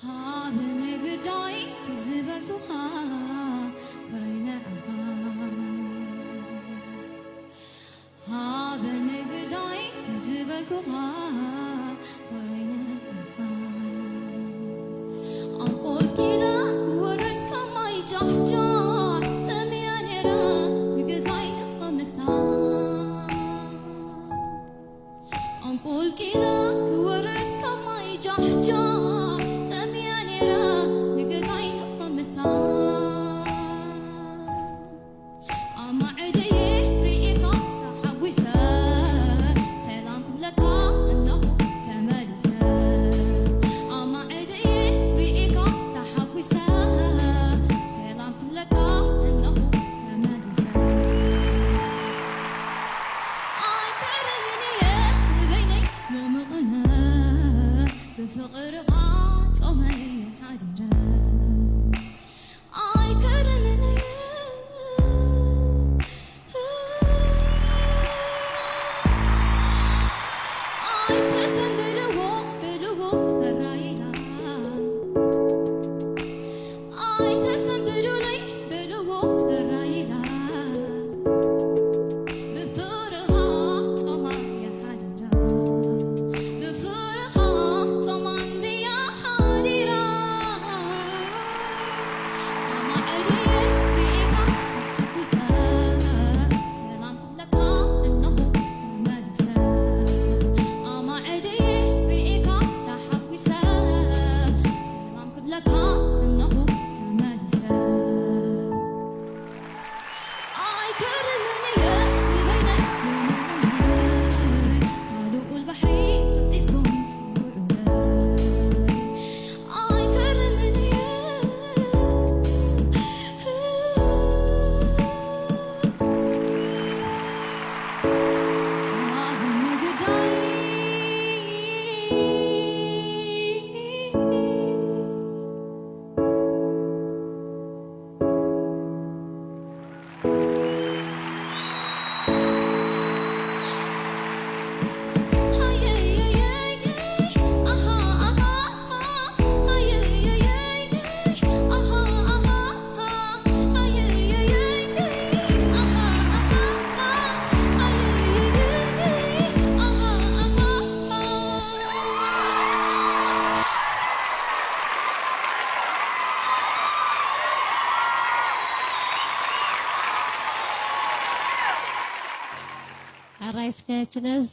ሃበኒ ግዳይ ትዝበልኩኻ ፍረይ ንዕኻ። ሃበኒ ግዳይ ትዝበልኩኻ ፍረይ ንዕኻ። ኣንቆልቂላ ክወርድ ካብ ማይ ጃሕጃሕ ጠምያ ነይረ ንገዛይ ንምምሳሕ። ኣንቆልቂላ ክወርድ ካብ ማይ ጃሕጃሕ ጠምያ ነይረ ንገዛይ ንምምሳሕ። ኣማዕደየ ርኢኻ ተሓጒሰ ሰላም ክብለካ እነሆ ተመሊሰ። ኣማዕደየ ርኢኻ ተሓጒሰ ሰላም ክብለካ እነሆ ተመሊሰ። ኣይከርምን እየ ንበይነይ ምምቕነ ብፍቕርኻ ጾመይ ሓዲረ። ኣይከርምን እየ። ኣይተሰንብድዎ በልዎ ራይላ። ኣይተሰንብዱለይ በልዎ ራይላ። ብፍቕርኻ ጾማ ይሓድራ። ብፍቕርኻ ጾማ እንድያ ሓዲራ። ኣማዕድየ ርኢኻ ተሓጒሰ ሰላም ክብለካ እነሆ ተመሊሰ። ኣማዕድየ ርኢኻ ተሓጒሰ ሰላም ክብለካ እነሆ ተመሊሰ። ኣይከርምን እየ ንበይነይ ብምውዓይ፣ ታልኡ ልባሕሪ ቀልጢፍኩም ትውዕለይ። ኣይከርምን እየ። ሕራይ እስከ ችነዝ።